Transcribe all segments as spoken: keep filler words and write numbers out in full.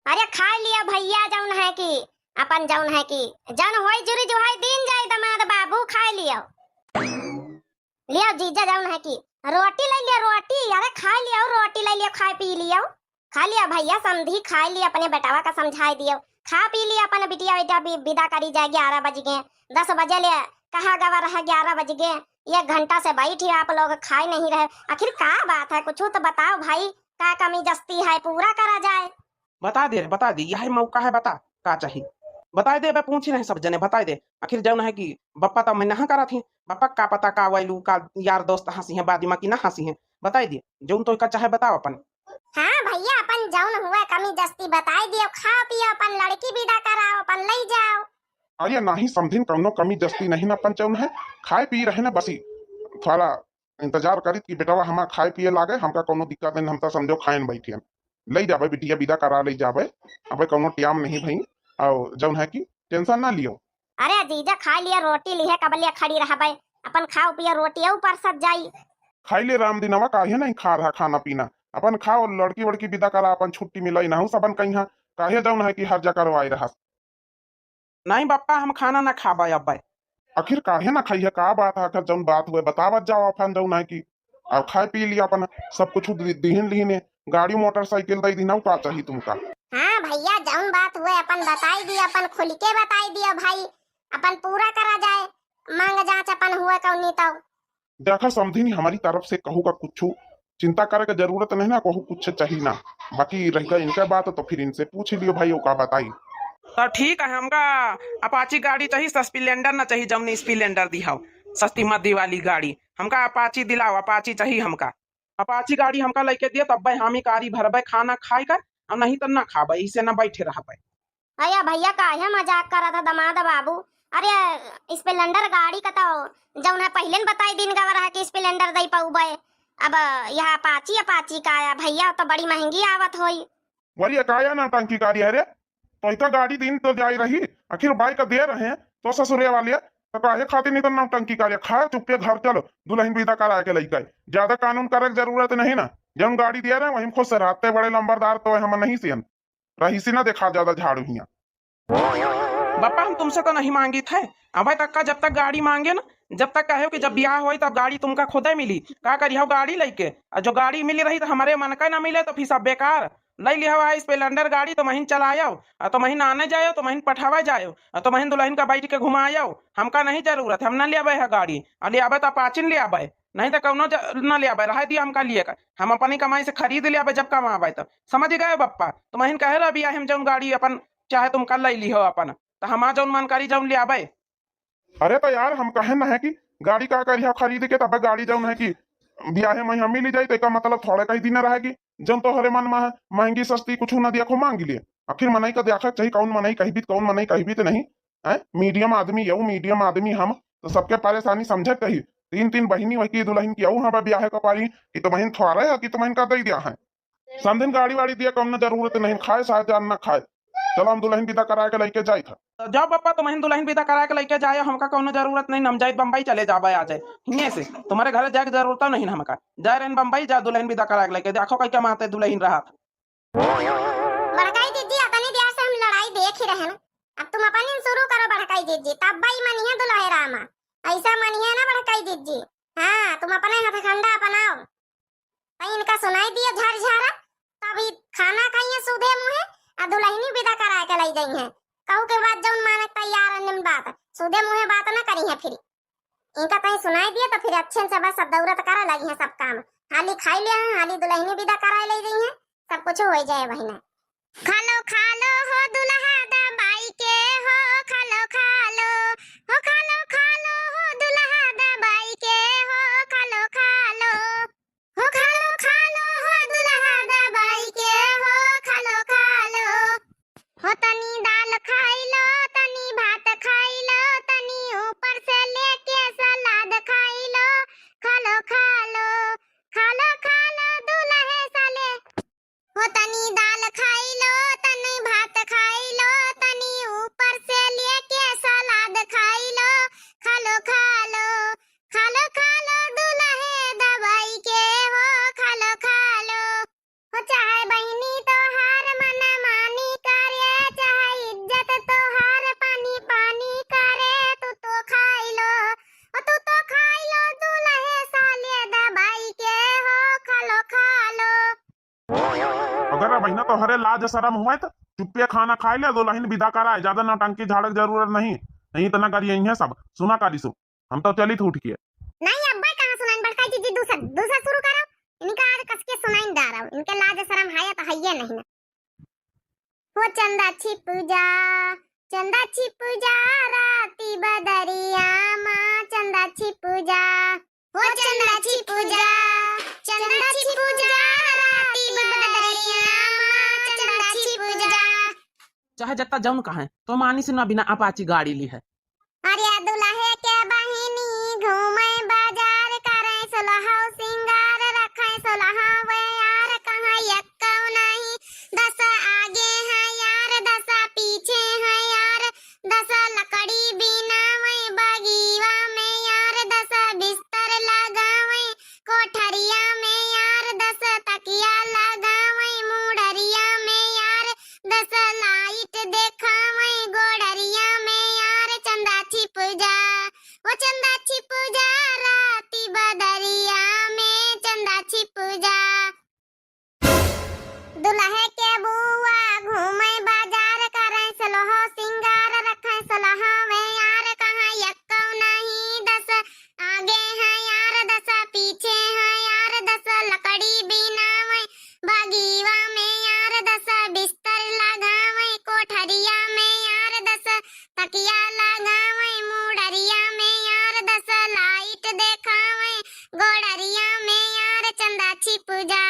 अरे खाइ लियो भइया, जउन है कि अपन जउन है कि जउन होई जुरी जो होई दीन जाई दमाद बाबू, खाइ लियो। लियो जीजा जउन है कि रोटी लइ लियो, रोटी, अरे खाइ लियो, रोटी लइ लियो, खाइ पी लियो। खाइ लियो भइया, समधी खाइ लियो, अपने बेटवा का समझाइ दियो, खा पी लियो, अपन बिटिया बेटा बि-, बिदा करी जाए, ग्यारह बजि गए, दस बजे ले कहा गवा रहा, ग्यारह बजि गए, एक घंटा से बैठी आप लोग खाइ नहीं रहे, आखिर का बात है, कुछ तो बताओ भाई, का कमी जस्ती है, पूरा करा जाए। बताइ दे, बताइ दे, यही मौका है, बता, का चाही? बताइ दे, अबे पूछी नहीं सब जने, बताइ दे। आखिर जउन है कि बप्पा तो मैं नहा करत ही, बप्पा का पता का वैलू, का यार दोस्त हँसी हैं, बादिमा की ना हँसी हैं, बताइ दे, जउन तो का चाहे बताओ अपन। हाँ भइया, अपन जउन हुआ कमी जस्ती बताइ दियो, खाओ पियो, अपन लड़की बिदा कराओ, अपन लइ जाओ। अरे नाही समधिन, कउनो कमी जस्ती नहीं ना, अपन जउन है, खाए पी रहे ना बसी, थोड़ा इंतजार करित कि बेटवा हमार खाए पिए लागे, हमका कउनो दिक्कत नहीं, हम तो समझो खाएन बैठियन। लइ जाबे बिटिया, बिदा करा लइ जाबे, अबे कउनो टियाम नहीं भई, और जउन है कि tension ना लियो। अरे जीजा खाइ लियो, रोटी लिहे कबलिया खड़ी रहबे, अपन खाओ पियो, रोटी ऊ परसत जाई। खाइ ले राम दिनवा, काहे नहीं खा रहा खाना पीना, अपन खाओ, लड़की वड़की बिदा करा, अपन छुट्टी मिलाई ना, सबन कहीं काहे जउन है कि हर जगह करवाए रहा। नहीं बप्पा, हम खाना ना खाबे अब्बे। आखिर काहे ना खाइहे, का बात है? आखिर जउन बात हुए बतावत जाओ अपन जउन है कि, अब खाए पी लिया अपन, सब कुछ दि-, दिहिन लिहिन है, गाड़ी मोटरसाइकिल दइ दिहिन, का चाही तुमका? हाँ भइया, जउन बात हुए अपन बताइ दियो, अपन खुल के बताइ दियो भाई, अपन पूरा करा जाए, मांग जांच अपन हुए कउनी तो। देखा समधिनी, हमारी तरफ से कहू का कुछ चिंता करे के जरूरत नहीं ना, कहू कुछ चाही ना। बाकी रह गई इनका बात तो फिर इनसे पूछ लियो भाई, वो का बताई। तो ठीक है, हमका अपाची गाड़ी चाही, स्प्लेंडर ना चाही, जौन स्प्लेंडर दिहाओ, सस्ती मद्दी वाली गाड़ी, हमका अपाची दिलाओ, अपाची चाही हमका। अपाची गाड़ी हमका लइके दियो, तब्बे हामी कारी भरबे खाना खाए का, और नहीं तो ना खाबे, इसे ना बैठे रहबे। अरे भइया, काहे मजाक करत ह दमाद बाबू? अरे, स्प्लेंडर गाड़ी का तो जौन है पहिले न बताई दिन गवा रहा कि स्प्लेंडर दई पउबे। अब यह अपाची, अपाची का है भइया, तो बड़ी महंगी आवत होई। वही काया नौटंकी गाड़ी है रे, तो इतना गाड़ी दिन तो जाई रही, आखिर बाइक दे रहे हैं तो ससुरे वाले, तो काहे खातिर नहीं तो नौटंकी करे? खा चुपके घर चलो, दुल्हन विदा करा के लइके। ज्यादा कानून करे के जरूरत नहीं ना, जौन गाड़ी दे रहे हैं वही खुश रहते, बड़े लंबरदार तो हम नहीं सियन। रहीसी ना देखा ज्यादा झाड़ू हियाँ। बापा, हम तुमसे तो नहीं मांगित है। अबे तक का जब तक गाड़ी मांगे ना, जब तक कहे कि जब ब्याह होई तब गाड़ी तुमका खुदे मिली। का करिहो गाड़ी लइके? और जो गाड़ी मिली रही तो हमरे मन का ना मिले तो फिर सब बेकार। लइ लिहो आ स्प्लेंडर गाड़ी, तो महीन चलायो, और तो महीन आने जायो, तो महीन पठावे जायो, और तो महीन दुल्हन का बैठ के घुमायो। हमका नहीं जरूरत, हम ना लेबे है गाड़ी। और लेबे तो अपाचिन लेबे, नहीं तो कौनो ज-, ना लेबे, रहे दिया हमका लिए का। हम अपनी कमाई से खरीद लेबे जब कमाबे तब। समझ गए बप्पा? तो महीन कहे रहा बियाहे में जौन गाड़ी अपन चाहे तुमका लइ लिहो अपन, तो हमार जौन मन करी जौन लेबे। अरे तो यार, हम कहे ना है कि गाड़ी का करिहा खरीद के, तब गाड़ी जौन है कि बियाहे में हम मिली जाई, तो एका मतलब थोड़े कई दिन रहेगी। जौन तोहरे मन में है, महंगी सस्ती कुछ ना दिया, खो मांग लिए। आखिर मनई का देखा चाहिए, कौन मनई कहबी, कौन मनई कहबी तो नहीं। हैं? मीडियम आदमी, यऊ मीडियम आदमी हम, तो सबके परेशानी समझे कही। तीन तीन बहिनी वही की दुल्हन की, यऊ हाँ ब्याहे का पारी, कि तो बहिन थोड़े है कि तो बहिन का दे दिया है। समधिन गाड़ी वाड़ी दिया, कौनो जरूरत नहीं, खाए साथ जान ना खाए। चलो हम दुल्हन विदा करा के लइके जाइत ह। तो जाओ बप्पा, तुमहिन दुल्हन विदा करा के लइके जाए, हमका कौनो जरूरत नहीं, हम जाइत बम्बई चले जाबे आ जाए। हिये से तुम्हारे घर जाए के जरूरत नहीं हमका। जाए रहन बम्बई, जा दुल्हन विदा करा के लइके, देखो कई कमाते दुल्हन रहा। बड़काई दीदी, अतनी देर से हम लड़ाई देख ही रहन, अब तुम अपन शुरू करो बड़काई दीदी, तब भाई मनिहे दुल्हे रामा, ऐसा मनिहे ना बड़काई दीदी। हाँ, तुम अपने हथकंडा अपनाओ। तई इनका सुनाई दिया झरझरा, तब ई खाना खाइए सूधे मुँहे, आ दुल्हनी विदा करा के लई जइहें। कहू के बाद जौन माने के तैयार है निम बात, सूधे मुँहे बात ना करिहें फिर। इनका तई सुनाई दिया तो फिर अच्छे से बस अब दौरत करे लगिहें सब काम। हाली खाई लिया हैं, हाली दुल्हनी विदा करा लई जइहें, सब कुछ हो जाए बहिना। खालो खालो हो दुल्हा दबाई के हो, खालो खालो, हो खालो खालो हो दुल्हा दबाई के हो, खालो खालो। हो खालो खालो हो दुल्हा दबाई के हो, खालो खालो। हो तनी दाल खाई लो, तनी भात खाई लो, तनी ऊपर से लेके सलाद खाई लो, खालो खालो, खालो खालो दुल्हे साले। हो तनी दाल खाई लो, तनी भात खाई लो, तोहरे लाज शरम हुए त चुप्पे खाना खाए ले, दुलहिन बिदा कराए, ज्यादा नौटंकी झाड़क जरूरत नहीं, नहीं इतना करिए हैं सब। सुना का रिसु, हम तो चलित उठ के। नहीं अब्बा, कहाँ सुनाइन, बड़का जीजी दूसर, दूसर शुरू करो। इनका आज कस के सुनाइन डारो, इनके लाज शरम हाया तो हइये नहीं ना। हो चंदा छिप जा, चंदा छिप जा, राती बदरिया मा चंदा छिप जा। हो चंदा छिप जा, चंदा छिप जा, राती बदरिया मा चंदा छिप जा। चाहे जत्ता जौन कहें, तो मानी से ना बिना अपाची गाड़ी ली है। अरे दुलहे के बहिनी घूमे बाजार, करे सोलहो सिंगार, रखे सोलहो वे यार, कहाँ यक्कौ नहीं, दस आगे है यार, दस पीछे है यार, दस लकड़ी बिनावे बगीवा में यार, दस बिस्तर लगावे कोठरिया में यार, दस तकिया लगावे मुड़रिया में यार, दस लाइट देखावे गोड़रिया में यार, चंदा छिप जा, ओ चंदा छिप जा, राती बदरिया में चंदा छिप जा। दुलहे के बुआ घूमे बाजार, करे सोलहो सिंगार, रखे सोलहो में यार, कहाँ यक्कौ नहीं, दस आगे है यार, दस पीछे है यार, दस लकड़ी बिनावे बगीवा में यार, दस बिस्तर लगावे कोठरिया में यार, दस तकिया लगावे मुड़रिया में यार, दस लाइट देखावे गोड़रिया में यार, चंदा छिप जा,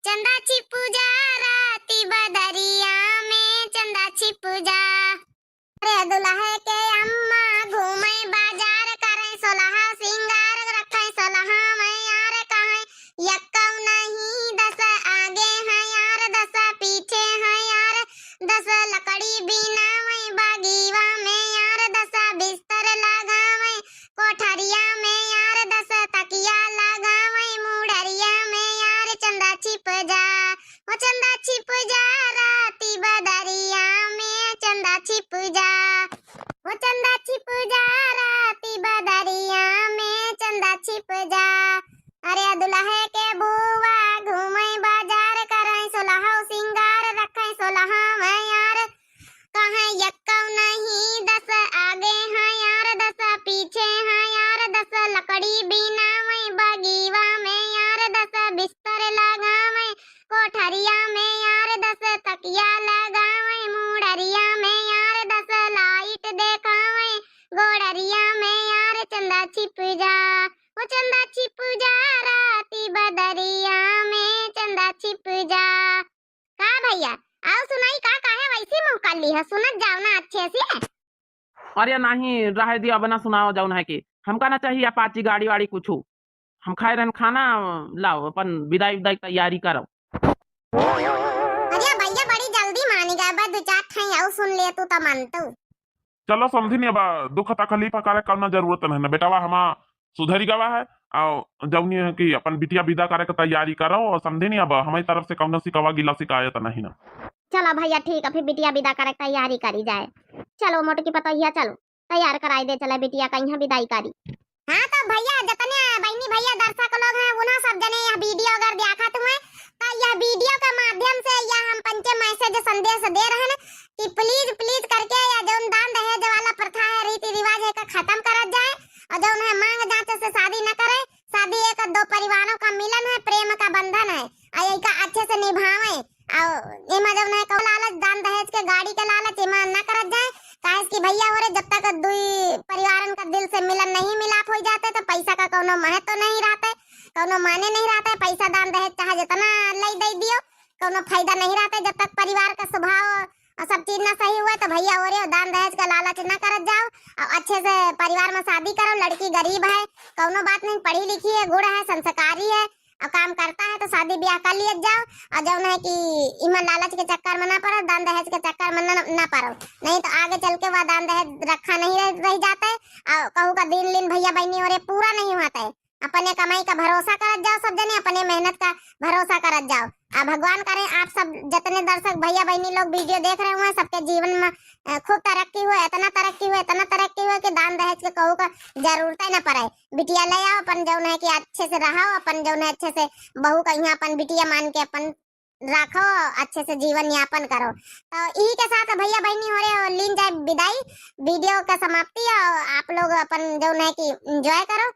चंदा छिप जा, राती बदरिया में चंदा छिप जा। अरे दुलहे के अम्मा घूमे बाजार, करे सोलहा सिंगार, रखे सोलहा में यार, कहे यक्कौ नहीं, दस आगे है यार, दस पीछे है यार, दस लकड़ी बिनावे बगीवा में यार, दस बिस्तर लगावे कोठरिया में यार, दस तकिया लगावे मुड़रिया में यार, चंदा छिप जा, ओ चंदा छिप जा, राती बदरिया में चंदा छिप जा, ओ चंदा छिप जा, राती बदरिया में चंदा छिप जा। अरे दुलहे के बुआ घूमे बाजार, करे सोलहो सिंगार, रखे सोलहा में यार, कहे यक्कौ नहीं, दस आगे है यार, दस पीछे है यार, दस लकड़ी बिनावे बगीवा में यार, दस बिस्तर लगावे कोठरिया में यार, दस तकिया लगावे मुड़रिया में यार, दस लाइट देखावे गोड़रिया में यार, चंदा छिप जा, ओ चंदा छिप जा, राती बदरिया में चंदा छिप जा। का भइया, अउ सुनाई का, काहे वैसी मुँह कर ली है, सुनत जाओ ना अच्छे से। अरे नहीं, रहे दिया, अब ना सुनाओ जौन है कि हमका ना चाहिए अपाची गाड़ी वाड़ी कुछू। हम खाए रहन खाना, लाओ अपन विदाई विदाई तैयारी करो। अरे भइया बड़ी जल्दी मानी गए, बस दो चार ठाई अउ सुन ले तू तो मानतू। चलो समझी नहीं, अब दुख तकलीफ करे कौनो जरूरत नहीं ना बेटवा, हमा सुधरी गवा है। और जौनी है कि अपन बिटिया विदा करे के तैयारी करो, और समझी नहीं, अब हमारी तरफ से कौनो सिकवा गिला शिकायत नहीं ना। चलो भइया ठीक है, फिर बिटिया विदा करे के तैयारी करी जाए। चलो मोटकी पतोहिया, चलो तैयार कराई दे, चले बिटिया का यहाँ विदाई करी। हाँ तो भइया, जतने बहिनी भइया दर्शक लोग हैं, उन्हें सब जने यह वीडियो अगर देखत हुए तो यह वीडियो के माध्यम से यह हम पंचे मैसेज संदेश दे रहे हैं कि please, please करके यह जौन दान दहेज वाला प्रथा है, रीति रिवाज है, का खत्म करत जाए और जौन है मांग जांच से शादी न करे। शादी एक दो परिवारों का मिलन है, प्रेम का बंधन है, और यही का अच्छे से निभावे। और एमा जौन है कौ लालच, दान दहेज के गाड़ी के लालच, एमा न करत जाए। काहे कि भइया हो रे, जब तक दुई परिवारन का दिल से मिलन नहीं मिलाप हो जाते तो पैसा का कौनो महत्व नहीं रहते, कौनो माने नहीं रहते। पैसा दान दहेज चाहे जितना लई दे दियो, कौनो फायदा नहीं रहते जब तक परिवार का स्वभाव और सब चीज ना सही हुए। तो भइया हो रे, दान दहेज का लालच ना करत जाओ और अच्छे से परिवार में शादी करो। लड़की गरीब है, कौनो बात नहीं, पढ़ी लिखी है, गुण है, संस्कारी है और काम करता है तो शादी ब्याह कर लिया जाओ। और जौन है कि इमा लालच के चक्कर में ना पड़ो, दान दहेज के चक्कर में ना, ना पड़ो, नहीं तो आगे चल के वह दान दहेज रखा नहीं रह, रह जाते। और कहू का दिन लीन भइया बहिनी हो रे पूरा नहीं होते। अपने कमाई का भरोसा करत जाओ सब जने, अपने मेहनत का भरोसा करत जाओ। आ भगवान करे आप सब जितने दर्शक भइया बहिनी लोग वीडियो देख रहे हुए, सबके जीवन में, अ, खूब तरक्की हुए, इतना तरक्की हुए, इतना तरक्की हुए कि दान दहेज के कहू का जरूरत ही ना पड़े। बिटिया ले आओ, अपन जौन है कि अच्छे से रहो, अपन जौन है अच्छे से बहू का यहाँ अपन बिटिया मान के अपन रखो, अच्छे से जीवन यापन करो। तो यही के साथ भैया बहिनी हो रहे हो, लीन जाए विदाई, वीडियो का समाप्ति। और आप लोग अपन जौन है कि एंजॉय करो,